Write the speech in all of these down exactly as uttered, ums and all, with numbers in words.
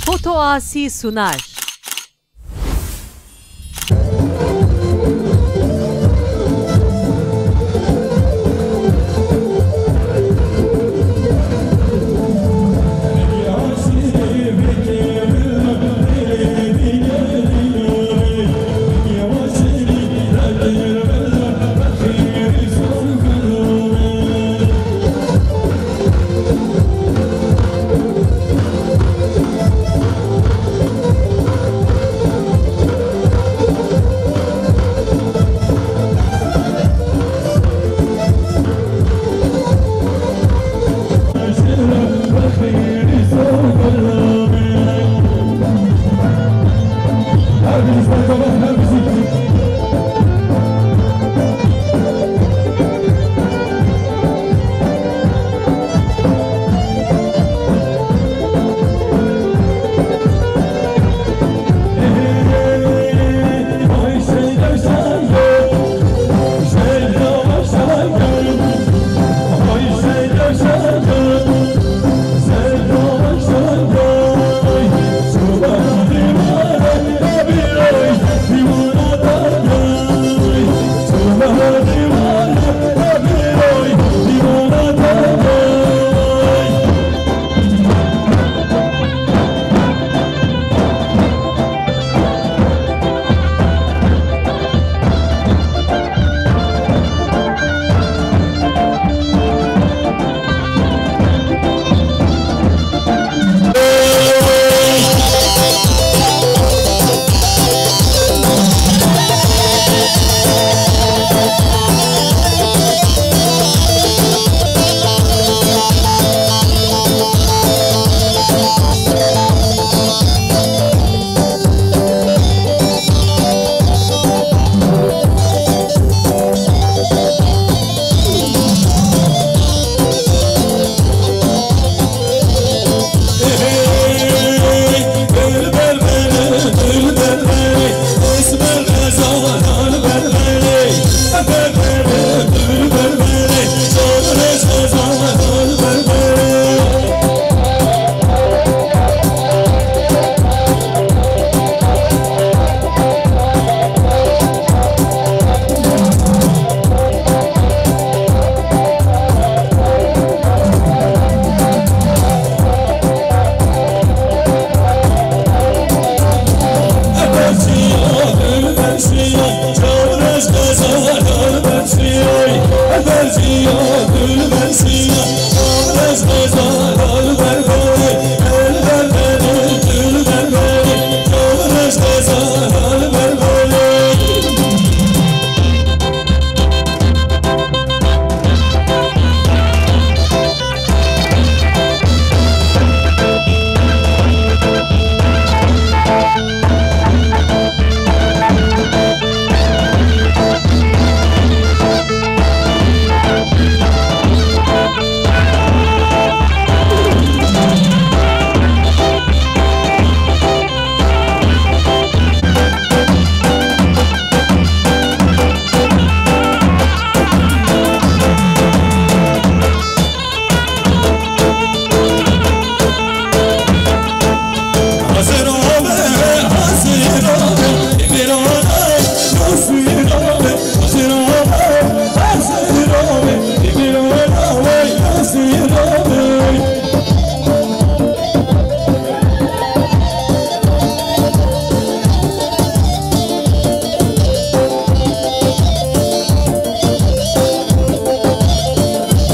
Foto Asi sunar.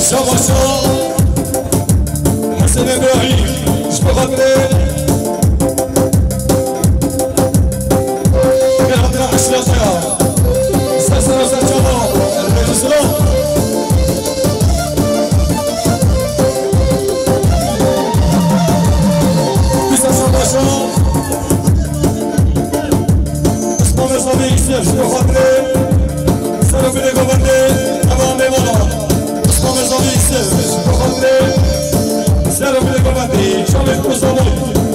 Şabaşa Hesen Ebrahîm, ji bo xatirê, ji bo xatirê eşretiya. Ser ser ser çava, rêxistina. Wisa şabaşa. Osman Reza Bey Yusuf, ji bo xatirê Serokê Lêkovendê, heva mêvana. Osman Reza Bey Yusuf, ji bo xatirê Serokê Lêkovendê, Şamê Kursaboy.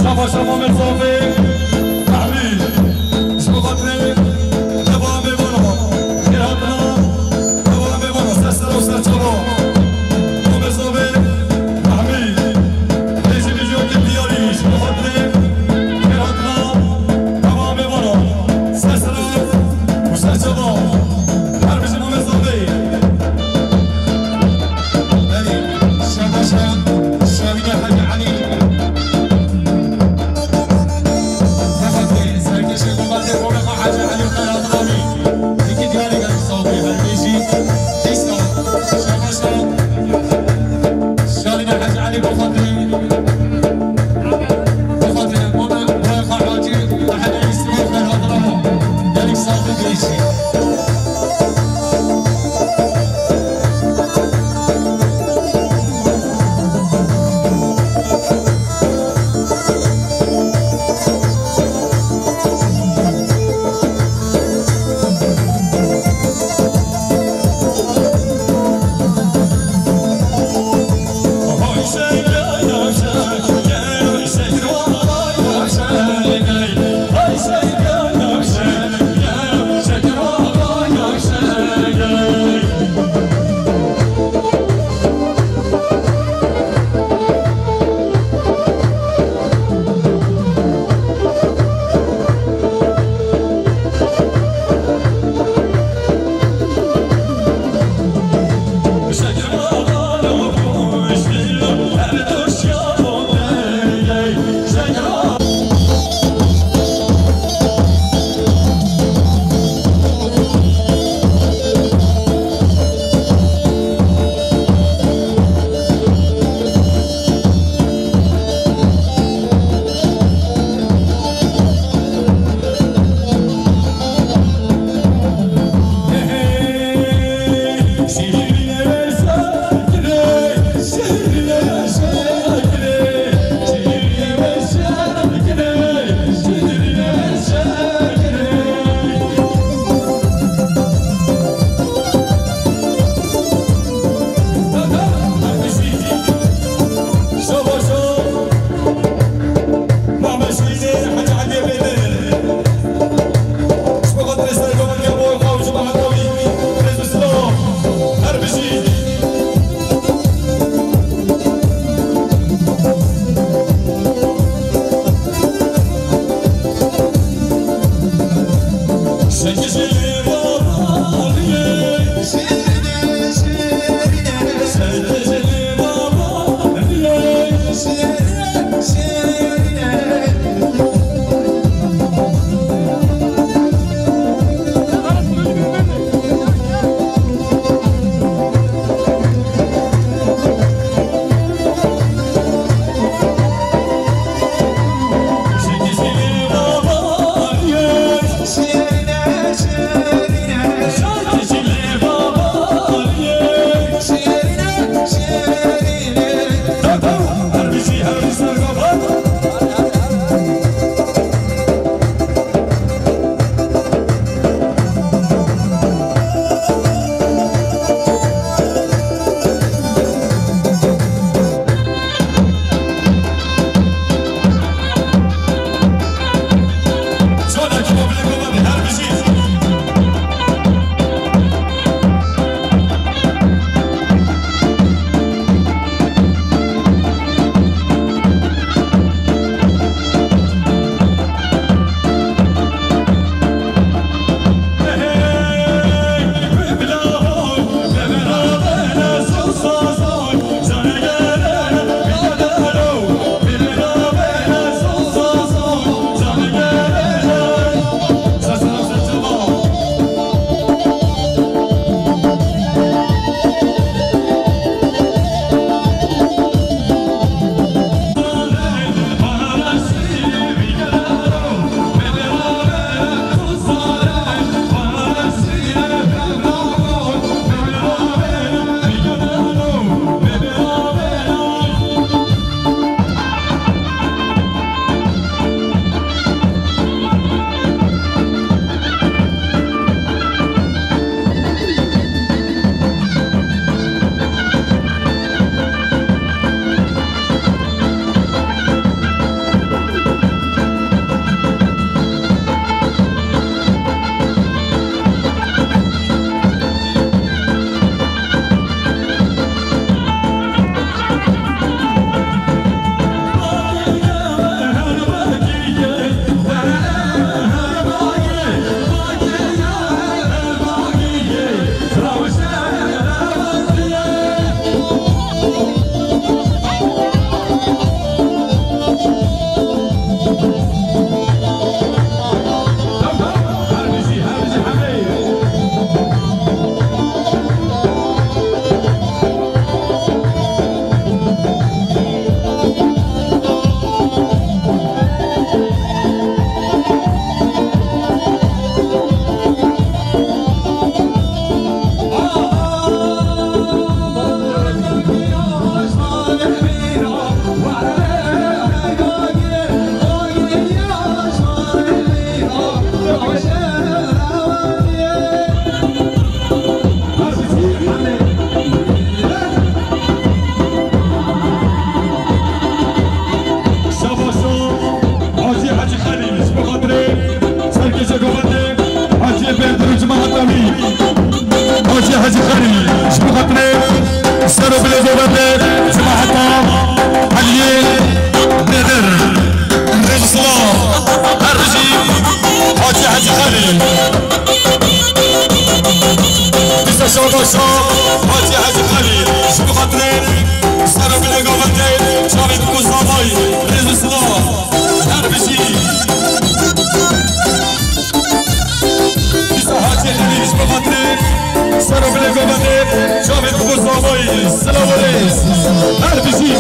Şeva şeva Mezavê Mehmî, ji bo xatirê dewamê vana, xêrhatina dewamê vana, ser sera û ser çava. Bo Mezavê Mehmî, bêjî vîdyoyeke diyarî, ji bo xatirê xêrhatina dewamê vana, ser sera û ser çava. Her bijî bo Mezavê. Belê, şabaşa, şavîna Hacî Elî. Xebatê, serkêşê xebatê, Romexa Hacî Elî Qeradinamî. Yekî diyarê gelî sawbê, her bêjî, dîsa, şabaşa, şavîna Hacî Elî bo xatirê. Bo xatirê, bo me, Romexa Hacî, Hacî Elî Qeradinamî. Gelî sawbê bêjî. Hacî Xalî, ji bo xatirê ser û bilê govendê cemaheta Eliyê Nêdir. Rêz û silav, her bijî Hacî Hacî Xalî. Dîsa şabaşa Hacî Hacî Xalî, ji bo xatirê ser û bilê govendê çavê bikû zavayî. Rêz û silav, her bijî. Dîsa Hacî Xelîl ji bo xatirê ser û bilê govendê çavê bikû zavayî. Silav û rêz. Her bijî.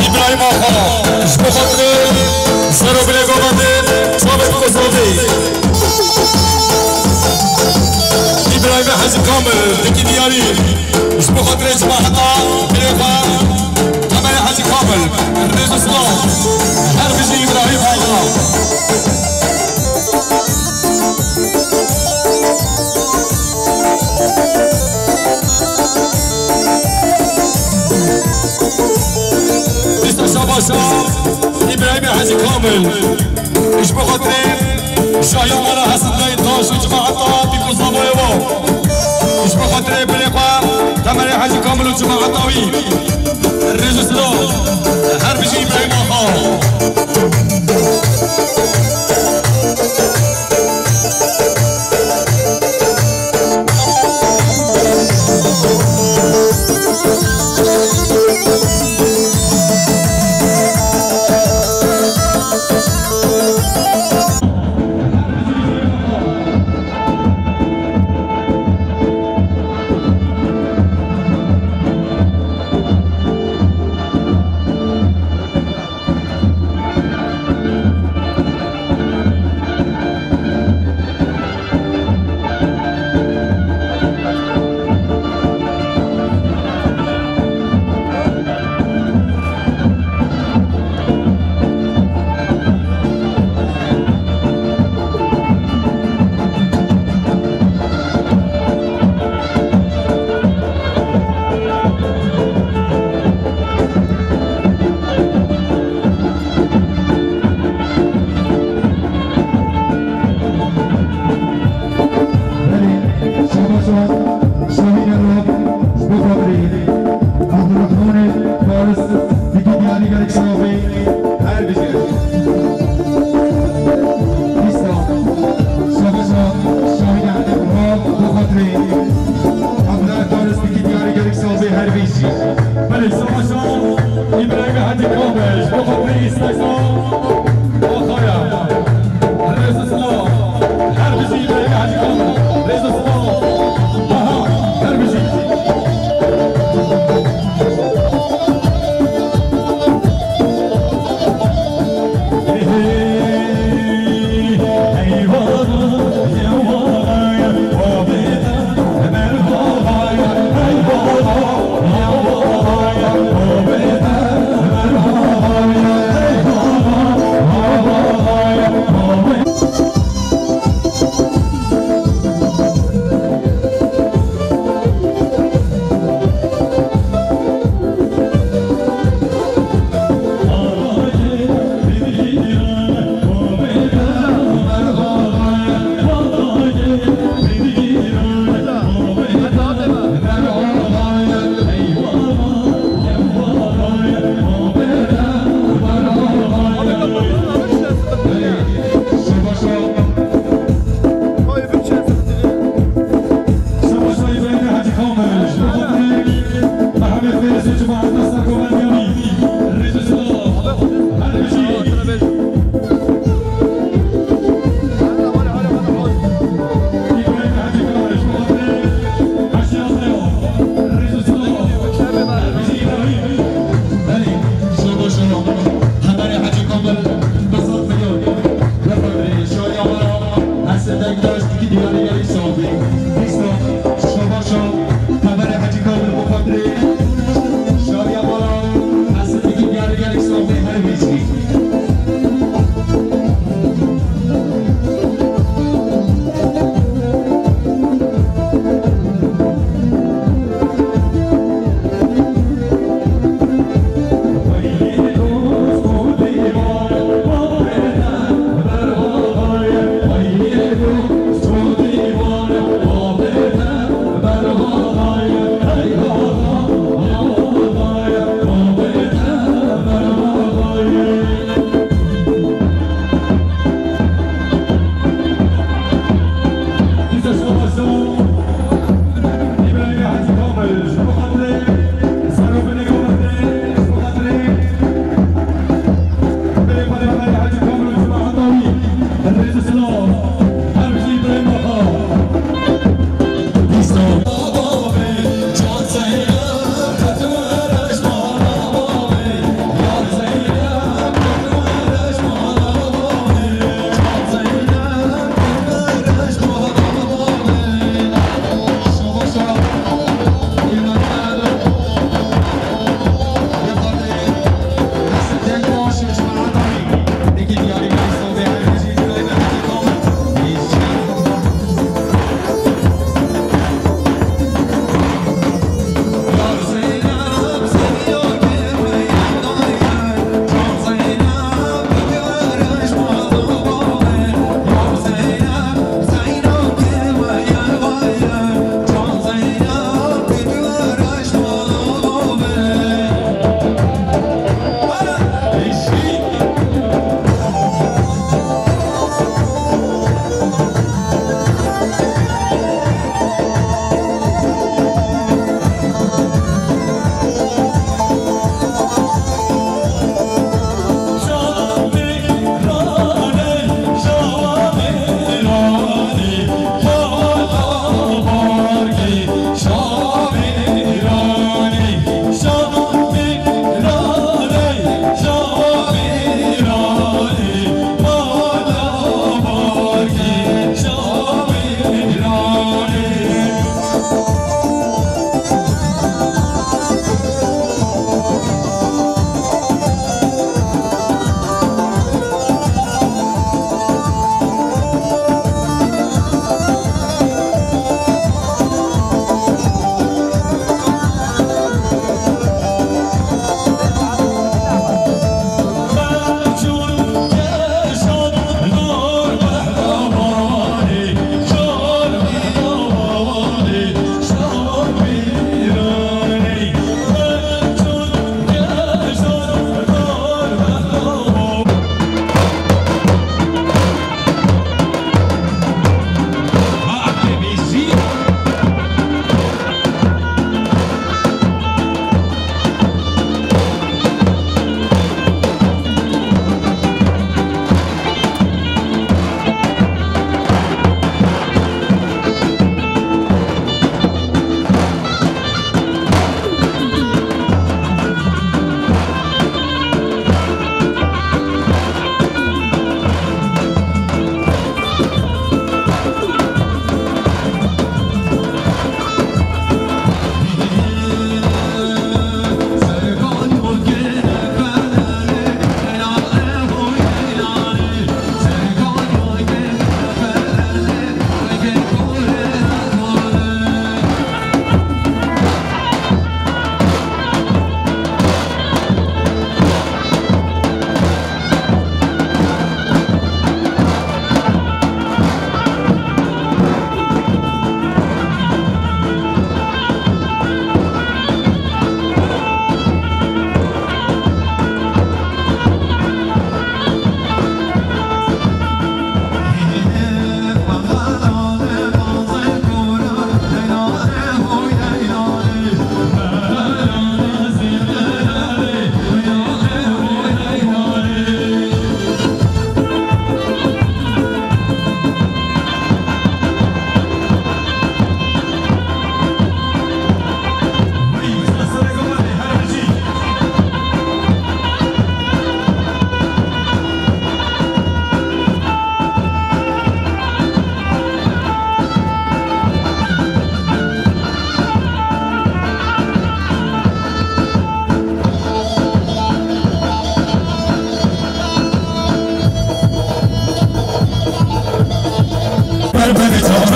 Îbrahîm Axa, ji bo xatirê Serobilê Govendê, çavê bike zovê. Îbrahîm Hecî Kamil, dikî diyarî, ji bo xatirê cemaeta birê xwe, Temerê Hecî Kamil, rêz û silav, her bijî Îbrahîm Axa. Dîsa şabaşa Îbrahîmê Hecî Kamil. Ji bo xatirê şahiya me re Hesin Dayê Taş û cemaeta Pîkûzlavoyê we. Ji bo xatirê birê xwe Temerê Hecî Kamil û cemaeta wî. Rêz û silav. Her bijî Îbrahîm Axa.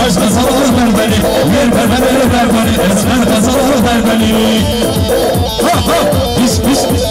Gazalar berberî, yer berberê berberî, ezber gazalar berberî. Ha, ha, pis, pis, pis.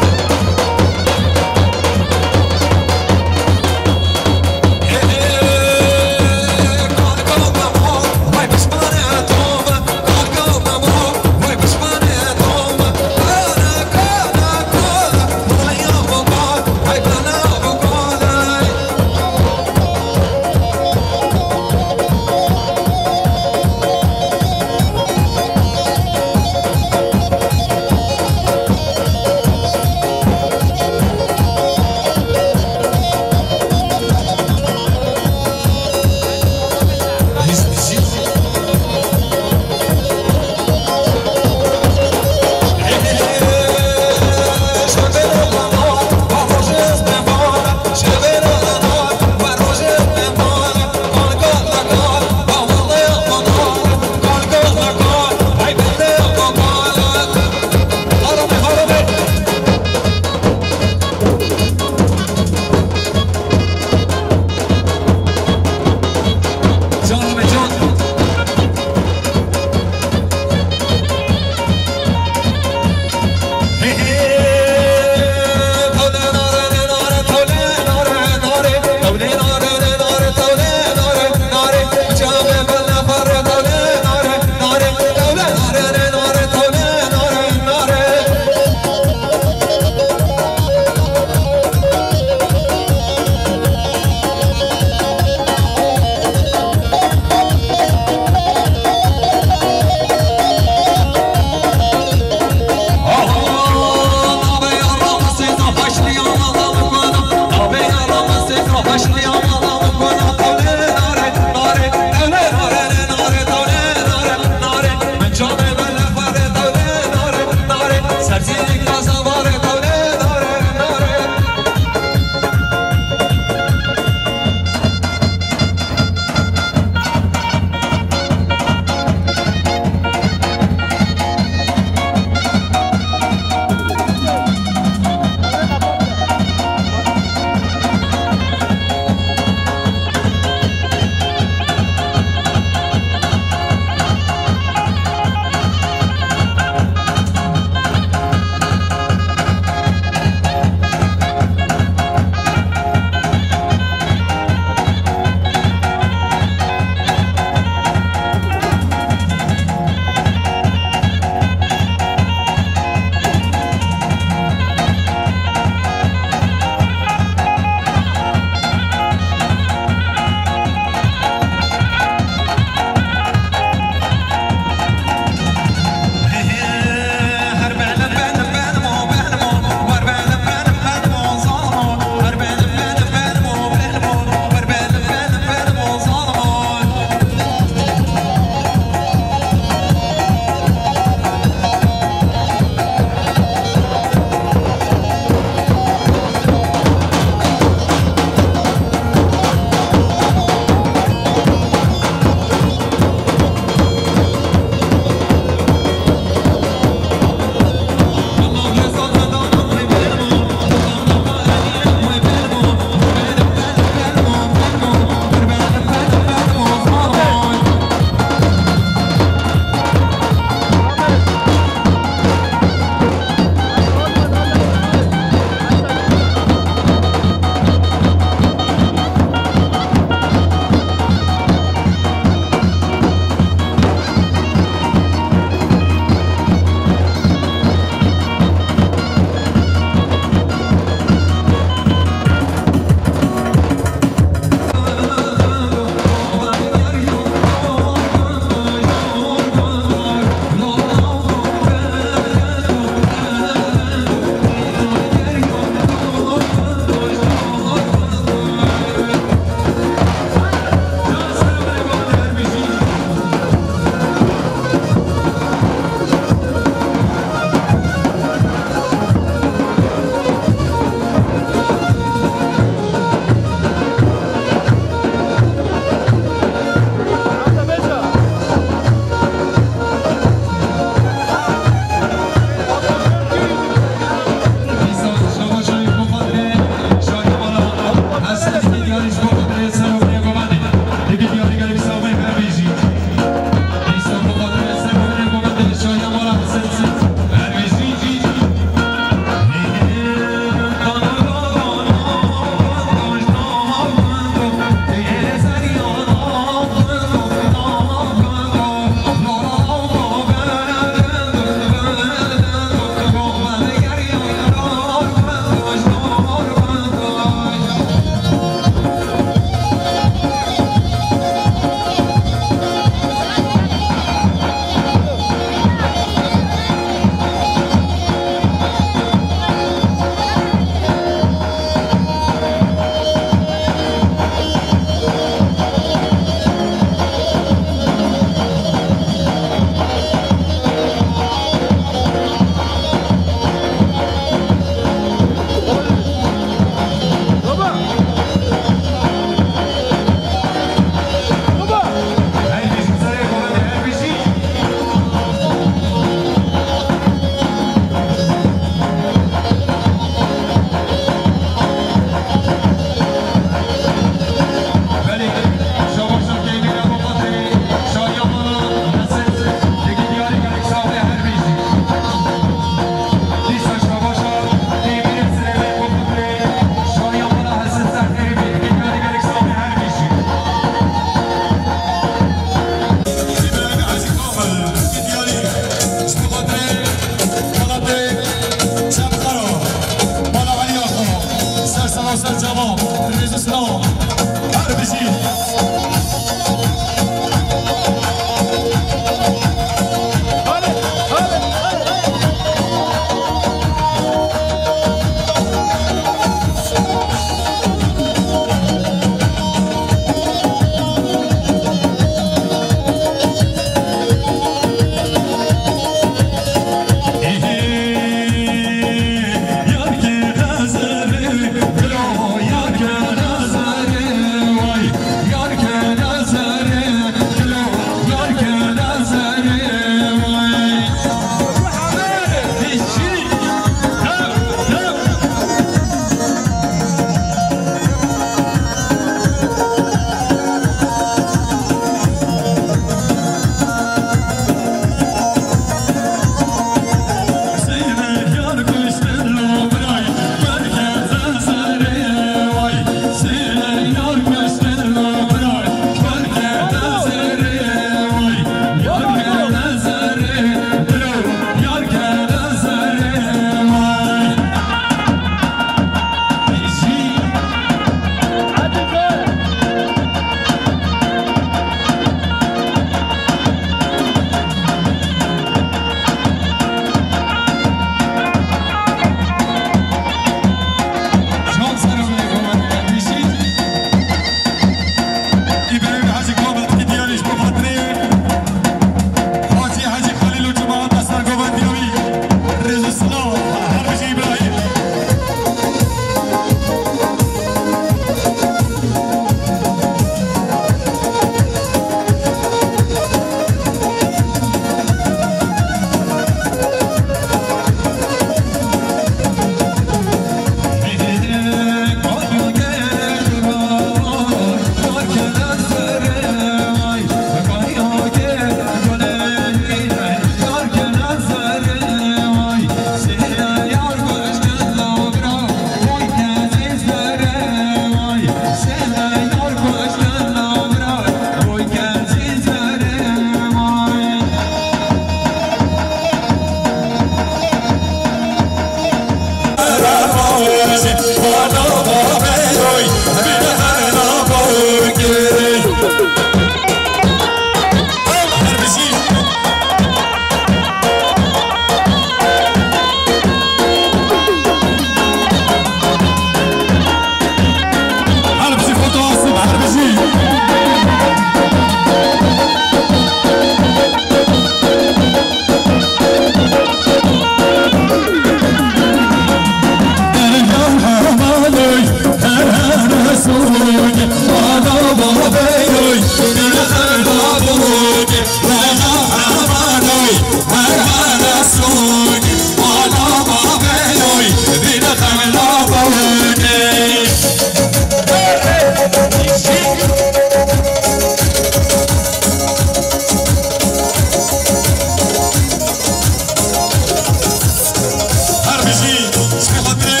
Her bijî, ji xatirê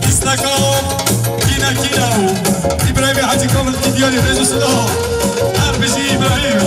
îsteka Kîna Kîna û Îbrahîmê Hecî Komil Kîdiyarî rêz û sida. Her bijî Îbrahîm.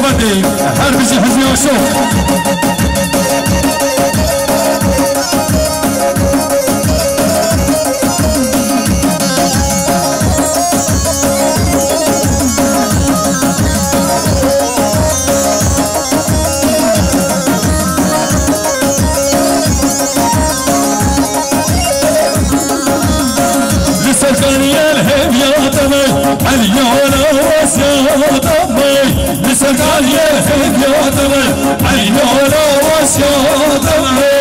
Her bijî Hizbê Aşo. Li ser kaniyê hêviya te me, Elî Ola wesiya te me. Li ser kaniyê hêviya te me, Elî Ola wesiya te me.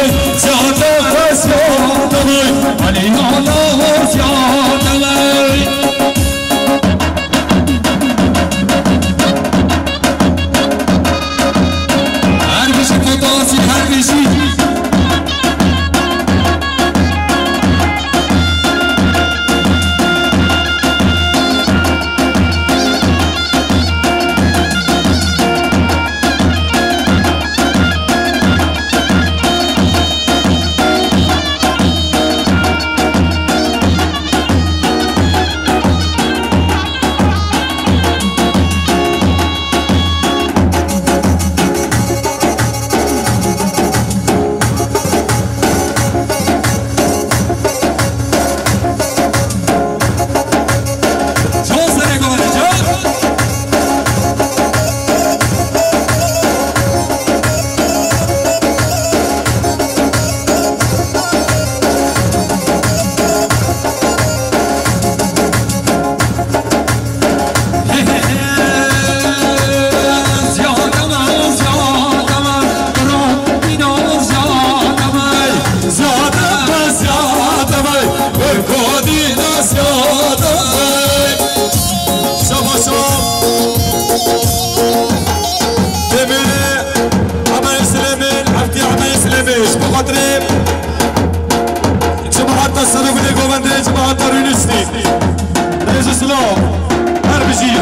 Siya te wesiya te me, Elî Ola wesiya te me. Her bijî Kotasî, her bijî. Şabaş. Demê Emelê Silêmê, Eftî Emelê Silêmê, ji bo xatirê cemaeta Serokê Govendê, cemaeta Rûniştî. Rêz û silav. Her bijî.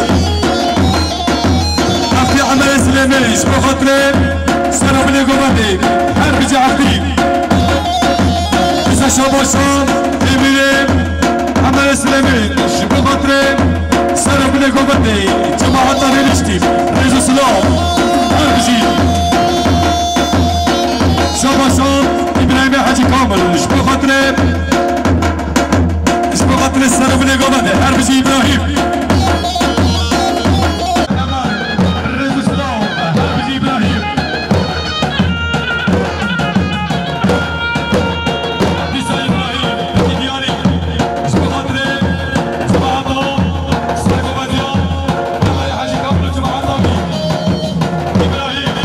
Eftî Emelê Silêmê, ji bo xatirê Serokê Govendê. Her bijî Eftî. Bize şabaşan, Demê Emelê Silêmê, ji bo xatirê Serokê Govendê, cemaeta Rêniştî, rêz û silav, her bijî. Şabaşan Îbrahîmê Hecî Kamil, ji bo xatirê, ji bo xatirê Serokê Govendê, her bijî Îbrahîm. Rêz û silav, her bijî Îbrahîm. Dîsa Îbrahîm, pekî diyarî, ji bo xatirê cemaeta Sergovendiya Deverê Hecî Kamil û cemaeta wî. Îbrahîm,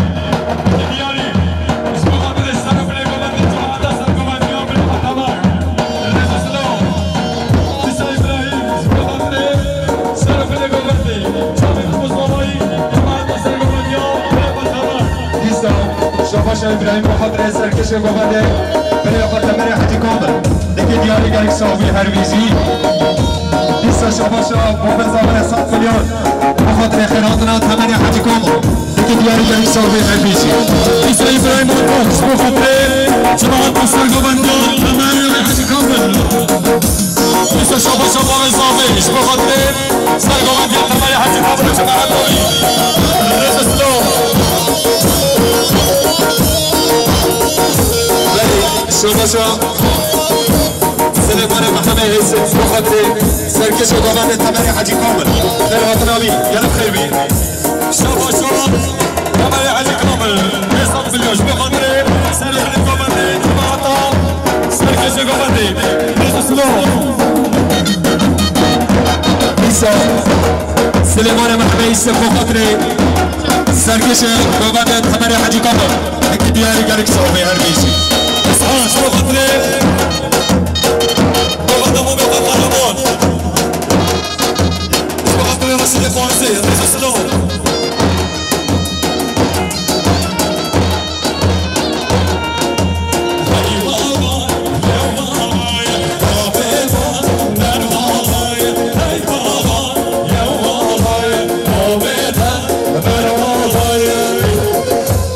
pekî diyarî, ji bo xatirê Sergovendiya Deverê cemaeta Sergovendiya Bila Hetabar. Rêz û silav. Dîsa Îbrahîm, ji bo xatirê Serokê Govendê, Çavî Mustafayî, cemaeta Sergovendiya Bila Hetabar. Dîsa, şabaşa Îbrahîm bo xatirê serkêşê govendê, birê xwe Temerê Hecî Kamil. Dikê diyarî gelek sax bî her bijî. Dîsa şabaşa bo Zaverê sed milyon bo xatirê xêrhatina Temerê Hecî Kamil. Dikê diyarî gelek sax bî her bijî. Dîsa Îbrahîm Akbaş bo xatirê cemaeta Sergovendiya Temerê Hecî Kamil. Dîsa şabaşa bo Zavê ji bo xatirê Sergovendiya Temerê Hecî Kamil û cemaeta wî. Rêz û silav. Belê, şabaşa Silêmanê Mehemê Hêsê, bo xatirê serkêşê govendê Temerê Hecî Kamil. Xêrhatina wî, gelek xêr bî. Şabaşa Temerê Hecî Kamil. Pênc sed milyon ji bo xatirê serkêşê govendê, cemaeta serkêşê govendê. Rêz û silav. Dîsa Silêmanê Mehemê Hêsê bo xatirê serkêşê govendê Temerê Hecî Kamil. Pekî diyarî gelek sax bî her bijî. Esas bo xatirê govenda Mehmet Kahraman. Ji bo xatirê Reşîdê Xwazê, rêz û silav.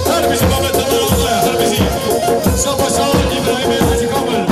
Her bijî Mehmet Teber Ağa'ya, her bijî. Şabaşa Îbrahîmê Hecî Kamil.